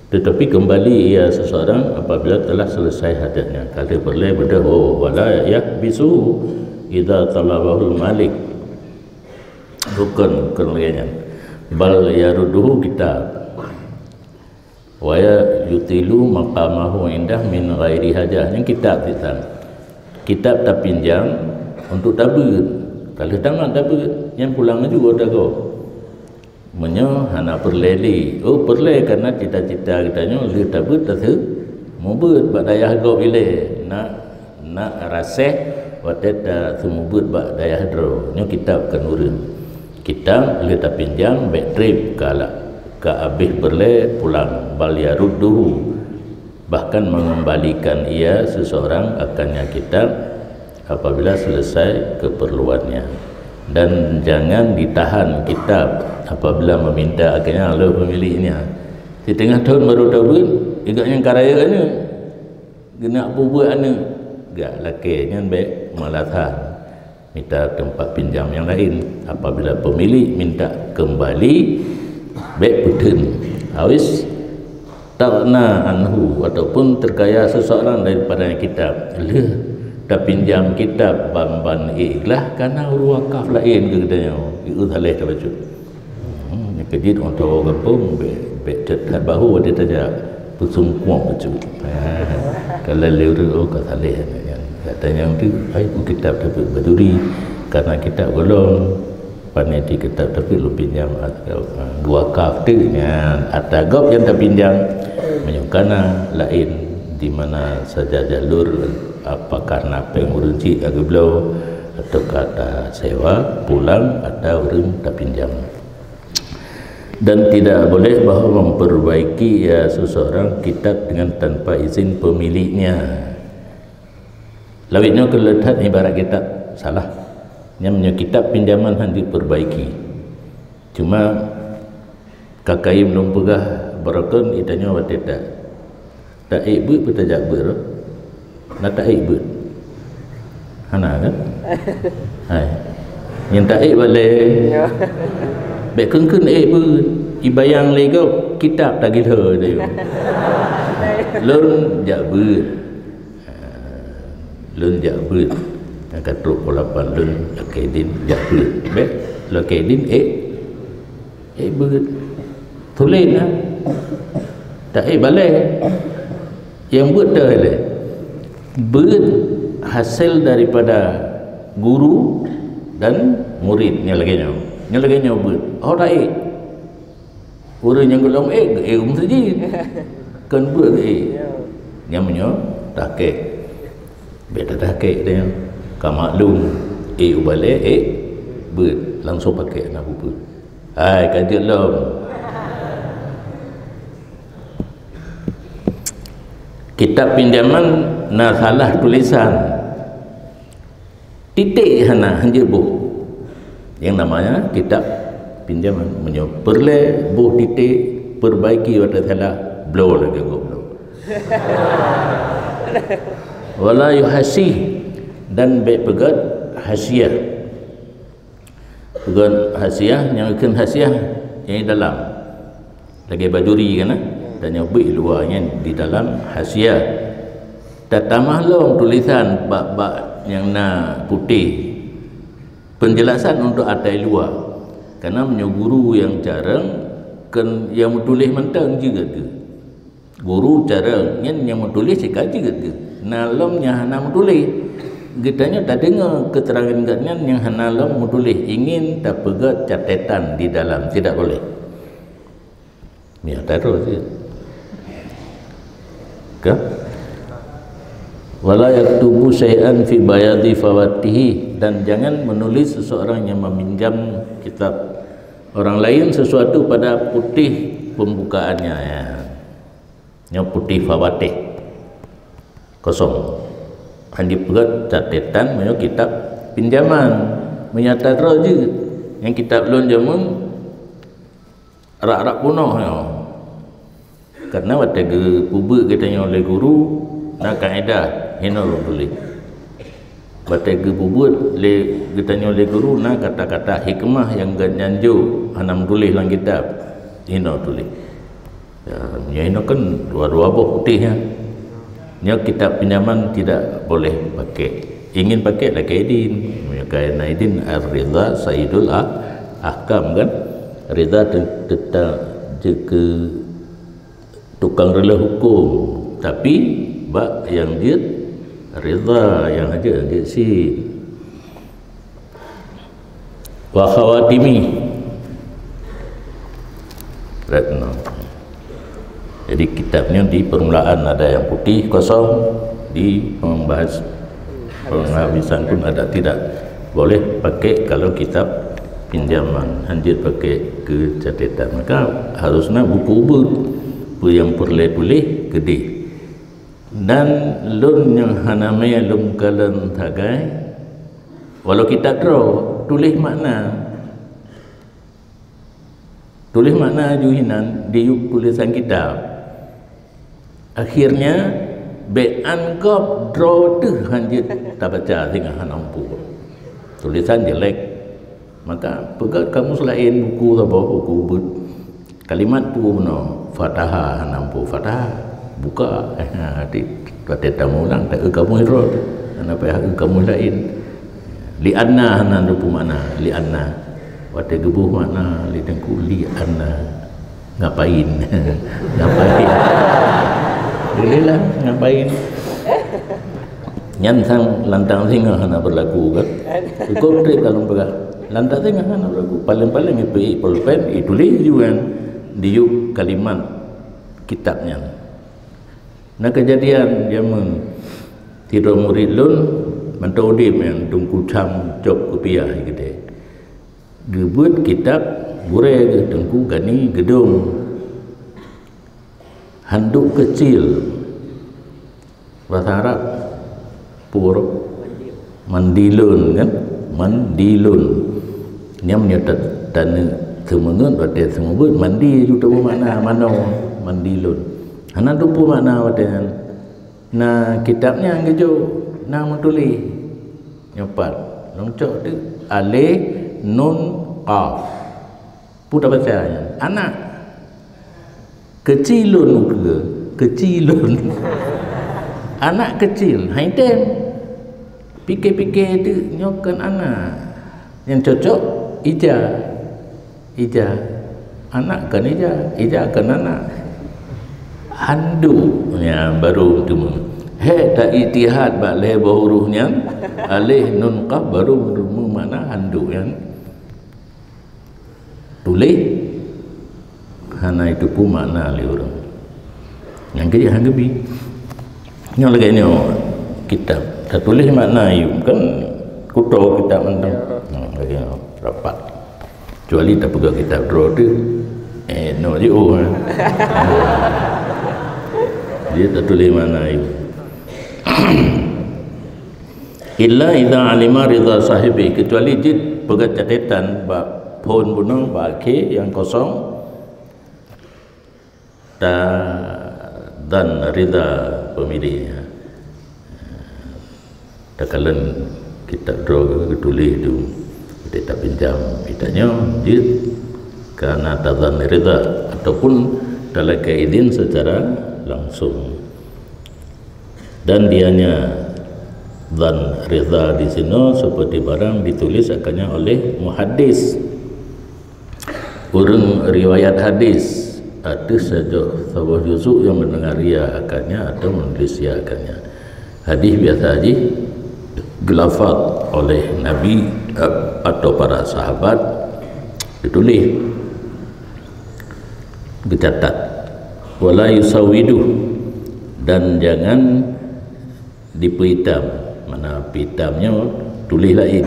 Tetapi kembali ia seseorang apabila telah selesai hajatnya. Ka lheueh peureulée beudôh, oh, wala yahbisuhu idza talabahul malik. Bukan, bukan lagée nyan. Bal yarudduhu kitab. Wa yutilu maqamahu indah min ghairi hajah. Nyan kitab titan. Kitab tapinjam untuk tabeuet. Ka lheueh tamat tabeuet, nyan pulang laju ata gob. Meunyoe hana peureulée lé. Oh, peureulée karena cita-cita geutanyoe lheueh tabeuet taseumeubeuet bak dayah gob ilée. Nak, nak raseh watée taseumeubeuet bak dayah droe. Nyoe kitab keu ureuëng. Kitab lheueh tapinjam, bék treb ka la-, ka abéh peureulée pulang, bal yarudduhu, bahkan mengembalikan ia seseorang akannya kitab apabila selesai keperluannya. Dan jangan ditahan kitab apabila meminta akannya oleh pemiliknya. Siteungoh thon barô tabeuet, igak nyang ka rayeuk aneuëk, geunak peubuet aneuëk, gak lakée nyan bék meulasan. Mita teumpat pinjam nyang laén. Apabila pemilik minta kembali, bék peutheun. Awis taghna anhu, ataupun terkaya seseorang daripada kitab. Lheueh tapinjam kitab ban-ban ikhlas, kana ureuëng wakaf laén keu geutanyoe. Ieu saléh tabacut. Hmm, nyan keuh jih ureuëng tuha gampông, bék, bék that-that bahô watée tajak peusungkuang bacut. Ha, kalau lé ureuëng, oh, ka saléh aneuk nyan. Gata nyang tu, hai, peue kitab tapi baduri, kana kitab golom, pane di kitab tapi lôn pinjam, ah, dua kaf tu nyan. Ata gob nyang tapinjam, meunyoe kana laén di mana saja jalur, apakah na péng ureuëng cit ka geubloe, ataukah tasewa pulang ata ureuëng tapinjam. Dan tidak boleh bahwa memperbaiki, ya, seseorang kitab dengan tanpa izin pemiliknya. Lawét nyoe keu leuet that ibarat kitab salah. Nyan meunyoe kitab pinjaman han jiperbaiki. Cuma ka kayém lôn peugah baroekon itanyoe watée that Taék beuet peutajak beuet roh. Na taék beuet. Hana kan? Hai. Nyang taék balée. Ya. Bék keun-keun ék beuet. Ibayang lé gob kitab tagilho teuh. Lôn jak beuet. Lôn jak beuet. Nyang ka trok pukul lapan lôn lakée din jak beuet. Bék lakée din ék Ék beuet. Tuléh na. Taék balée. Nyang beuet teuh lé. Beuet hasil daripada guru dan murid nyang lagée nyoe. Nyang lagée nyoe beuet. Oh taék. Ureuëng nyang gohlom ék, ék u meuseujid. Kon beuet ék. Nyang meunyoe takék. Bék takék deh. Ka maklum ék u balée ék beuet langsung pakék na buku. Hai ka jeuet lom. Kitab pinjaman na salah tulisan. Titék hana hanjeuet boh. Yang namanya kitab pinjaman. Meunyoe peureulée boh titék, perbaiki watée salah, bloe lagée gob bloe. Wala yuhasyi, dan bék peugét hasyiah. Peugét hasyiah, nyang kheun hasyiah nyang di dalam. Lagée bajuri kan, eh? Dan nyang beuet luwa nyan di dalam hasyiah. Tatamah lom tulisan bak-bak nyang na putéh. Penjelasan untuk atai luwa. Karena meunyoe guru nyang carông, kon nyang meutuléh mantong jeuet geuh. Guru carông nyan nyang meutuléh sikajeut geuh. Na lom nyang hana meutuléh. Geutanyoe tadeungoe keuterangan gobnyan nyang hana lom meutuléh, ingin tapeugét catatan di dalam, tidak boleh. Ya, taruh je. Ka? Wala yaktubu syai'an fi bayadi fawatihi, dan jangan menulis seseorang yang meminjam kitab orang lain sesuatu pada putih pembukaannya, ya. Nyoe putih fawatih. Kosong. Hana jipeugét catatan meunyoe kitab pinjaman. Meunyoe atra droe jeuet. Nyang kitab lôn jameun rak-rak peunoh nyoe. Karena watée geupeubuet geutanyoe lé guru, na kaedah hinoe lôn tuléh. Watée geupeubuet lé geutanyoe lé guru na kata-kata hikmah nyang geutanyoe hana meutuléh lam kitab, hinoe tuléh. Ya, nyoe hinoe kan dua-dua boh putéh, ya. Nyoe kitab pinjaman tidak boleh pakai. Ingin pakai lakée idin. Meunyoe ka na idin, ar-ridha sayyidul ah-, ahkam kan. Ridha te-, teuta jeuet keu tukang reuloh huköm, tapi bak nyang jeuet ridha, nyang hana jeuet sit. Wa khawatimi. Retno. Jadi kitab nyoe di permulaan ada yang putih kosong, di pembahas penghabisan pun ada, tidak boleh pakai kalau kitab pinjaman, hana jeuet pakai keu catatan. Maka harusnya buku ubeut, peue nyang peureulée tuléh keudeh. Dan lôn nyang hana mé lôn kalon sagai, walau kitab droe, tuléh makna. Tuléh makna ju hinan diyueb tulisan kitab. Akhirnya, bék an gob droe teuh hana jeuet tabaca singoh hana muphom. Tulisan jelek. Maka peugét kamus laén, buku saboh, buku ubeut. Kalimat peue bunoe, fathah hana muphom fathah. Buka, eh, di, watée tamulang, ta-eu kamus droe teuh. Hana payah eu kamus laén. Li'anna hana teupeu makna, li'anna. Watée geuboh makna lé Teungku, li'anna. Ngapain? Ngapain? Boleh lah, ngapain? Nyan sang lantang singoh hana berlaku kan? Cukup trép kalau peugah. Lantang singoh hana berlaku. Paling-paling ipeuék pulpen, ituléh ju kan. Diyueb kalimat kitab nyan. Na keujadian jameun sidroe murit lôn mantong udeb nyan Teungku Cham Cok Kupiah geude. Geubeuet kitab gurée geuh Teungku Gani Geudong. Handuk keucil. Bahasa Arab pur mandilun kan? Mandilun. Nyan meunyoe ta-, taneuk seumeungeut watée seumeubeuet mandi ju teuma makna manoe mandilun. Hana teupeu makna watée nyan. Na kitab nyan geujok, na meutuléh. Nyoe pat. Lôn cok teuk alif, nun, qaf. Peue tabaca nyan? Anak. Keuci lôn ukeue, keuci lôn. Anak kecil, hai tem. Pike-pike teuk nyoe kon anak. Nyang cocok ija. Ija. Anak kon ija, ija kon anak. Handuk nyan baru teumeu. Hék ta ijtihad bak lhée boh huruf nyan, alif nun qaf baru teumeu makna handuk nyan. Tuléh hana jiteupeue makna lé ureuëng. Nyang keu hana geubi. Nyoe lagée nyoe kitab. Tatuléh makna ayub kan kuto kitab mantong. Hmm, lagée nyoe rapat. Kecuali tapeugah kitab droe tu. Eh, no je oh. Dia tatuléh makna ayub. Illa idza alima ridha sahibi, kecuali jeuet peugah catetan bak phon bunoe bak akhé nyang kosong, ta dan ridha pemiliknya. Takalon kitab droe geutuléh tu, kita pinjam, kita nyoe jeuet karena ta dan ridha ataupun talakée izin secara langsung. Dan dianya zan ridha di sinoe seperti barang ditulis akannya oleh muhaddis, ureuëng riwayat hadis, ateueh sajoh saboh juzuk yang mendengar ia akannya atau menulis ia akannya. Hadis biasa jih geulafaz oleh Nabi, eh, atau para sahabat, ditulis, geucatat. Wala yusawidu, dan jangan dipeuitam. Mana peuitam nyoe tuléh laén.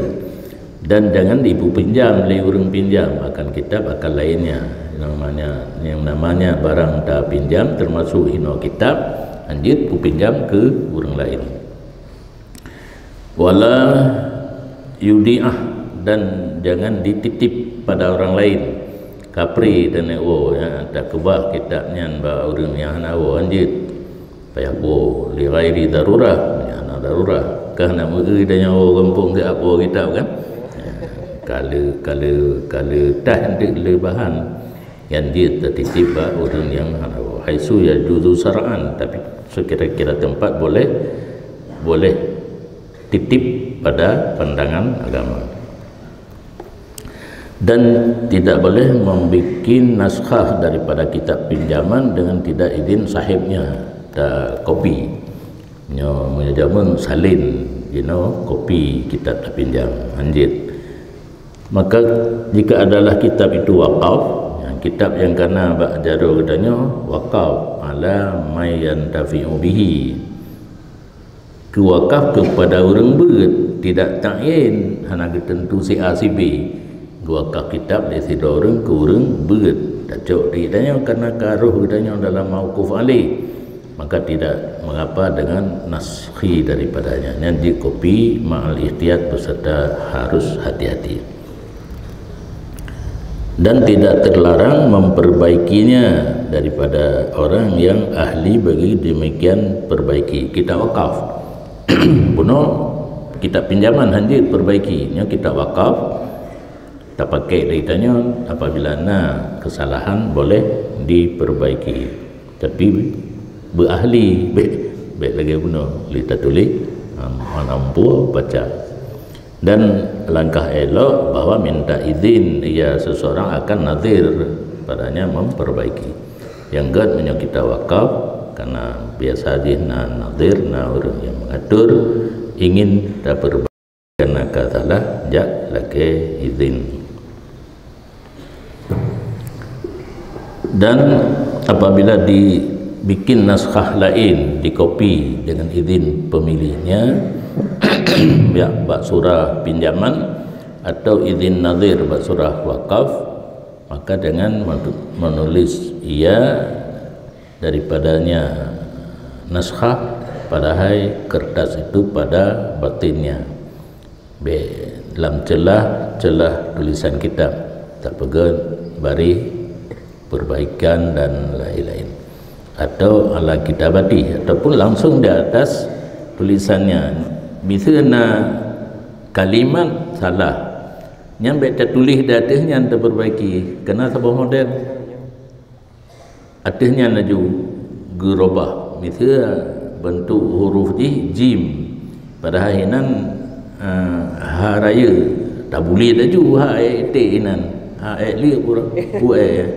Dan jangan dipupinjam lé ureuëng pinjam akan kitab akan lainnya. Namanya, yang namanya barang tapinjam termasuk hinoe kitab, hanjeuet pupinjam keu ureuëng laén. Wala yudi'ah, dan jangan dititip pada orang lain. Kapri dan wo, ya, takeubah kitab nyan bak ureuëng nyang hana wo, hanjeuet. Payah wo li ghairi darurah, nyang hana darurah. Kah na meu-eu dan nyawa gampông geuap wo kitab kan? Ya, kale, kale, kale tah enteuk le bahan. Nyan jeuet tatitip bak ureuëng nyang hana wo. Haitsu yajuzu syar'an, tapi sekira-kira tempat boleh, boleh titip pada pandangan agama. Dan tidak boleh membuat naskah daripada kitab pinjaman dengan tidak izin sahibnya, ta kopi. Nyoe meunyoe jameun salin, you know, kopi kitab tapinjam, hanjeuet. Maka jika adalah kitab itu wakaf, ya, kitab nyang kana bak jaroe geutanyoe wakaf ala may yantafi'u bihi. Keu wakaf keupada ureuëng beuet, tidak ta'yin, hana geuteuntu si A si B. Geuwakaf kitab lé sidroe ureuëng keu ureuëng beuet. Tacok di geutanyoe karena ka roh geutanyoe dalam mauquf alaih, maka tidak mengapa dengan naskhi daripadanya. Nyan jeuet kopi ma'al ihtiyat beserta harus hati-hati. Dan tidak terlarang memperbaikinya daripada orang yang ahli bagi demikian perbaiki. Kitab wakaf. Bunoe kitab pinjaman hanjeuet perbaiki. Nyoe kitab wakaf, tapakai dari tanyoe, apabila na kesalahan boleh diperbaiki. Tapi beuahli, bèk, bèk lagèe bunoe, lé tatuléh, ha, hana muphom baca. Dan langkah elok bahwa minta izin ia seseorang akan nadhir padanya memperbaiki. Nyang gèt meunyoe kita wakaf, karena biasa jih na nadhir, na ureueng nyang mengatur, ingin taperbaiki, karena ka salah, jak lakèe izin. Dan apabila dibikin naskah lain, dikopi dengan izin pemiliknya, ya, bak surah pinjaman atau izin nadhir bak surah wakaf, maka jangan menulis ia daripadanya naskah, padahai kertas itu pada batinnya. Bèk lam celah-celah tulisan kitab, tapeugèt baréh perbaikan dan lain-lain. atau ala kitabati, ataupun langsung di atas tulisannya. Miseue na kalimat salah, nyan bèk tatuléh di ateueh nyan, tapeurbaiki, keunan saboh model. Ateueh nyan laju geurobah, miseue beuntuk huruf jih jim, padahai inan, eh, ha rayeuk, tabuleue laju ha èk T inan, ha èk lé pura, pu èk.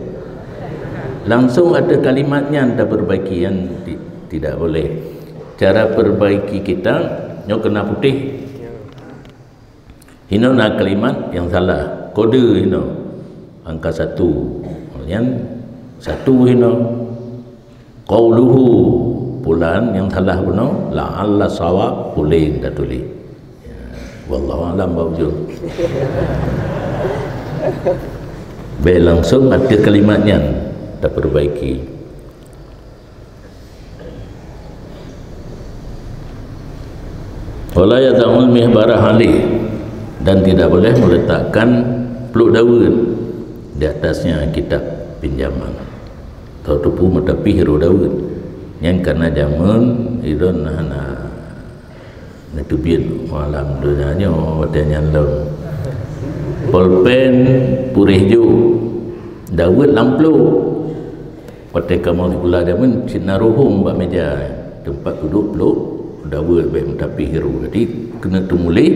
Langsung ateueh kalimat nyan tapeurbaiki, nyan ti-, tidak boleh. Cara peurbaiki kitab, nyoe keunan putéh. Hinoe na kalimat nyang salah. Kode hinoe, angka satu. Nyan satu hinoe. Qauluhu fulan, nyang salah bunoe, la'alla shawab, puléng tatuléh. Ya, wallahu a'lam bak ujong. Bèk langsung ateueh kalimat nyan tapeurbaiki. Wala yada'ul mihbarah alaih, dan tidak boleh meletakkan plôk daweuet di atasnya kitab pinjaman. Atau teupeu meutapih roh daweuet. Nyan karena jameun idon hana neuteubiet malam donya nyoe watèe nyan lom. Polpen puréh jôk, daweuet lam plôk. Watèe kamoe sikula jameun cit na ruhueng bak meja, teumpat duduek plôk, daweuet bèk meutapih roh. Jadi keuneuk teumuléh,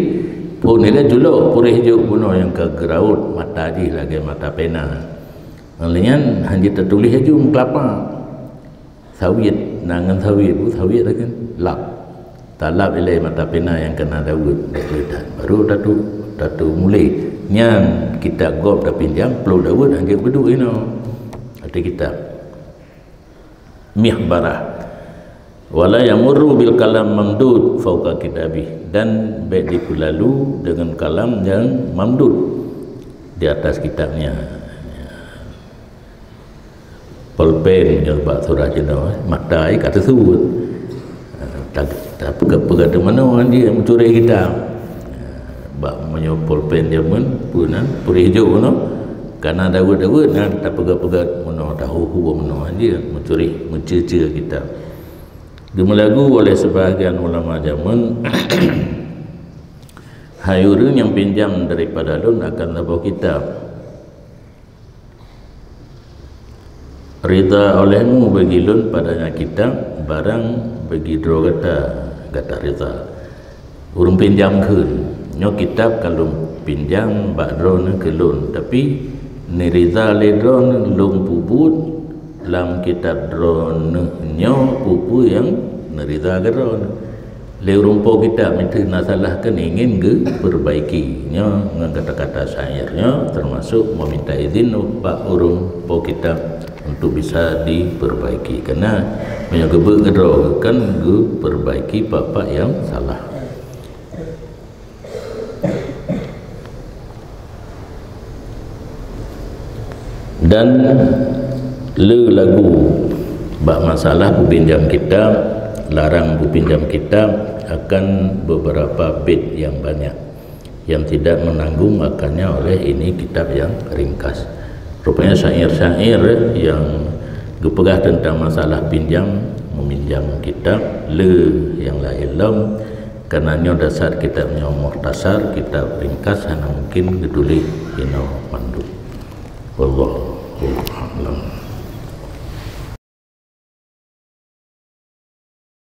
phôn ilèe julok puréh jôk bunoe nyang ka geuraôt mata jih lagèe mata pena. Ngon lheueh nyan hana jitatuléh laju meukeulapa. Sawiet, na ngon sawiet, bu sawiet lagèe lap. Talap ilèe mata pena nyang ka na daweuet, baru tatu-, tatuléh. Nyan kitab gob tapinjam, plôk daweuet hana jeuet peuduek inoe. Ateueh kitab. Mihbarah. Wala yamurru bil kalam mamdud fauqa kitabih, dan bèk jipeulalu deungon kalam nyang mamdud di atas kitabnya. Polpen nyoe bak surah jinoe, eh, mata ai ka teusuet. Eh, ta-, tapeugah-peugah teumanoe jih meucureh kitab. Eh, bak meunyoe polpen jameun, peue nan, puréh jôk nyoe, ka na daweuet-daweuet nan tapeugah-peugah meunoe, tahu-hu meunoe jih, meucureh, meucue-cue kitab. Geumeulagu oleh sebahagian ulama jameun, hai ureueng nyang pinjam daripada lôn akan saboh kitab. Ridha olehmu bagi lôn padanya kitab, barang bagi droe gata, gata ridha. Ureueng pinjam kheun, nyoe kitab ka lôn pinjam bak droeneuh keu lôn, tapi neuridha lé droeneuh lôn peubuet lam kitab droeneuh nyoe peue-peue nyang neuridha keu droeneuh. Lé ureueng po kitab meuteuna salah kan ingin geupeurbaiki. Nyoe ngon kata-kata syair nyoe teumasok meminta izin bak ureueng po kitab untuk bisa dipeurbaiki. Karena meunyoe geubeuet keudroe kan geupeurbaiki pat-pat nyang salah. Dan le lagu bak masalah peupinjam kitab, larang peupinjam kitab akan beberapa bait yang banyak yang tidak menanggung akannya oleh ini kitab yang ringkas. Rupanya syair-syair yang geupeugah tentang masalah pinjam meminjam kitab le yang laén lom. Karena nyoe dasar kitab nyoe mukhtasar, kitab ringkas, hana mungkin geutuléh inoe mandum. Wallahu a'lam.